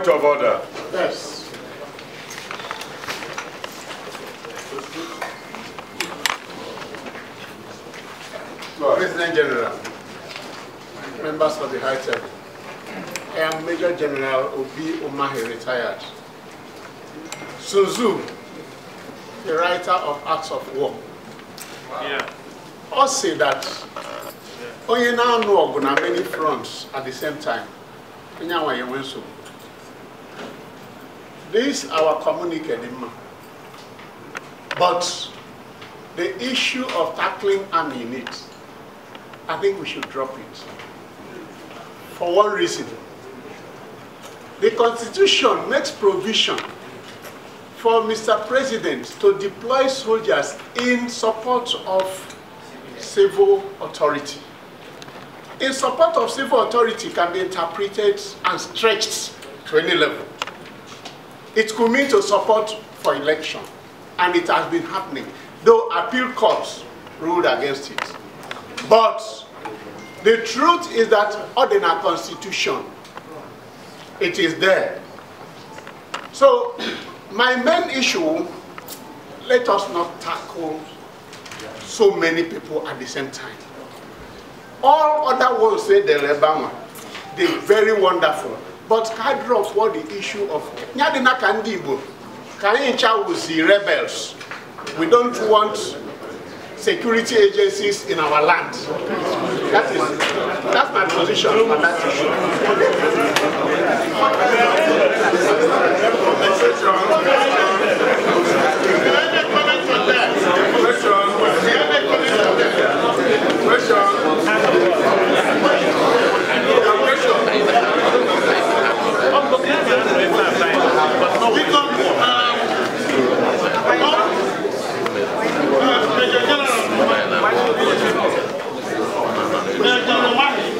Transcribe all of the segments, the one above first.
Point of order. Yes. President General, members of the High Table, I am Major General Obi Umahi, retired. Sun Tzu, the writer of Acts of War, all say that onye na-anụ ọgụ na many fronts at the same time. Onye anwa ya enwe nsogbu. This our communique dị mma. But the issue of tackling army in it, I think we should drop it. For one reason. The Constitution makes provision for Mr. President to deploy soldiers in support of civil authority. In support of civil authority can be interpreted and stretched to any level. It could mean to support for election, and it has been happening, though appeal courts ruled against it. But the truth is that ordinary constitution, it is there. So my main issue, let us not tackle so many people at the same time. All other ones say they're Lebama. They're very wonderful. But I drop what the issue of Nyadina Kandibo, Kaincha will see rebels. We don't want security agencies in our land. That's my position on that issue.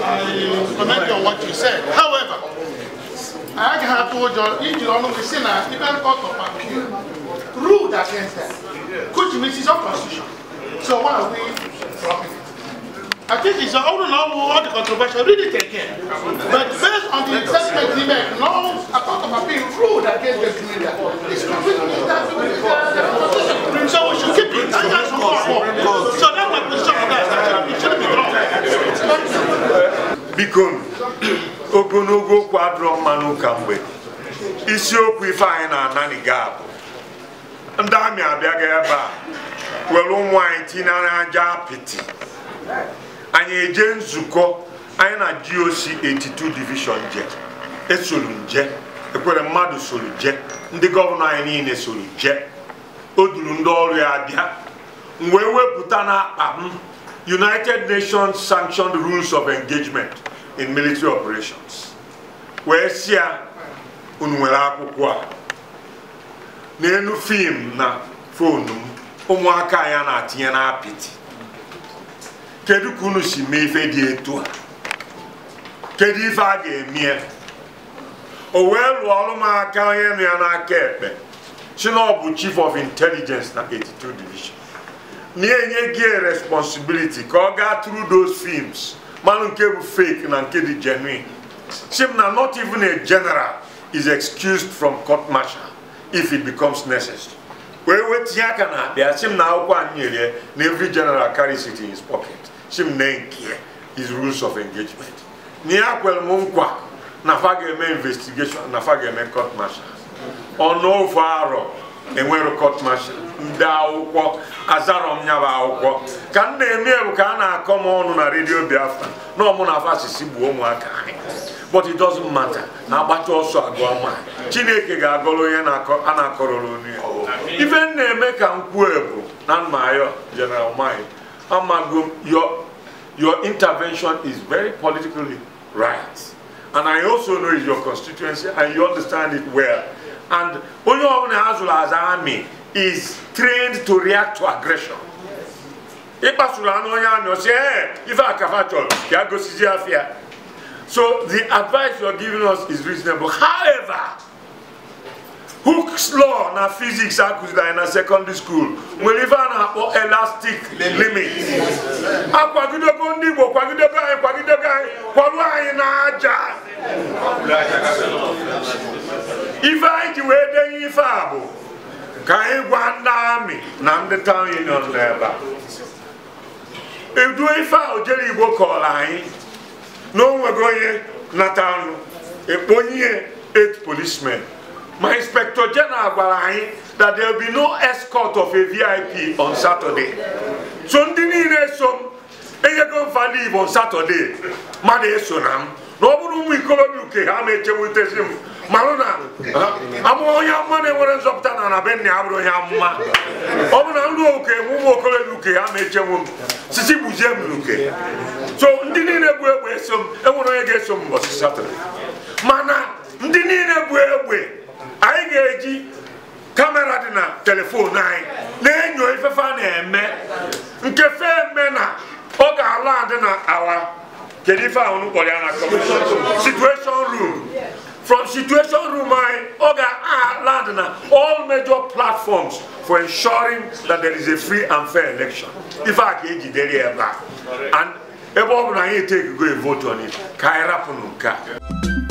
I comment on what you said. However, I have to even court of appeal ruled against them, which means it's unconstitutional. So why are we dropping it? I think it's all all the controversial. Read it again. But based on the assessment he made, no, a court of appeal ruled against the media. It's completely constitution. So we should keep it. So that's my position on that. It shouldn't be dropped. Biko, ogologo okwu adịrọ mma n'ụka mgbe isiokwu ife anyị na-ananiga bụ ndị amị abịaghị ebe a were ụmụ anyị tinye n'aja apịtị. Anyị eje nzukọ anyị na GOC 82 division je esolu nje ekwere mmadụ solu je ndị gọvanọ anyị niile solu je o duru ndị ọrụ ya abịa m wee wepụta n'akpa m United Nations sanctioned rules of engagement in military operations. Wee sị ya unu nwere akwụkwọ a n'elu fim na fonu m ụmụaka ya na-atinye n'apịtị. Kedu ka unu si mee ife dị etu a? Kedu ife a ga-eme? O wee lụọ ọrụ m aka onye nọ ya n'aka ekpe si na ọ bụ Chief of Intelligence na 82 Division. Na-enye gị responsibility ka ọ gaa through those films manụ nke bụ fake na nke dị genuine. Si m na not even a general is excused from court martial if it becomes necessary. Wee wetinye aka na akpịa si m na akwụkwọ a nyere na every general carries it in his pocket. Si m na nke his rules of engagement. Na ya kwere m nkwa na fa ga-eme investigation na fa ga-eme court martial. Ọnụ ofe arọ enwere court martial. Ndị akwụkwọ azarọ m nyaba akwụkwọ ka m na-eme bụ ka a na-akọ m ọnụ na redio Biafra na ọmụ na afa asịsị gbuo ụmụaka anyị. But it doesn't matter. Na-agbacha ọsọ agụọ ma Chineke ga-agọrọ onye a na-akọrọrọ onu ya. Ife m na-eme ka m kwuo bụ na mma ayọ General Umahi amago your intervention is very politically right, and I also know it's your constituency and you understand it well. And onye ọbụla azụrụ azụ army is trained to react to aggression. Ịkpasuru anụ onye amị ọsị ee ife akafa chọrọ ya gosizi afịa. So the advice you're giving us is reasonable. However, Hooke's law na physics akụziri anyị na secondary school nwere ife a na-akpọ elastic limit. Akwagidego ndị Igbo kwagidego anyị kwarụ anyị n'aja. Ife anyị ji wee denye ife a bụ ka anyị gwa ndị amị na ndị town union nọ ebe a. Edu ife a Ojere Igbo kọrọ anyị na o nwego onye nata anụ ekponye 8 policemen. Ma Inspector General gwara anyị that there will be no escort of a VIP on Saturday. So ndị niile so m enyego mfa leave on Saturday, mmadụ eso na m na ọ bụrụ ụmụ ikorobịa uke ha ma echewutezi m marụ na amụ onye amụma na-enwere nzọpụta na na be nna ya bụrụ onye amụma. Ọ bụ na nruo uke ụmụ okorobịa uke ha ma echenwu m sisi gbuzie m n'uke. So ndị niile bụ egbe eso m, enwere onye ga-eso m mbọchị Saturday. Mana ndị niile bụ egbe anyị ga-eji kamera dị na telefon anyị na-enyo ifefe a na-eme nke fe eme na ọ ga-ala adị na awa kedu ife ahụ kpọrọ ya na commission situation room. From situation room anyị ọ ga-ala adị na all major platforms for ensuring that there is a free and fair election. Ife a ka ejidere ya ebe a, and ebe ọ bụ na anyị etekego a vote on it, ka anyị rapụ nke a.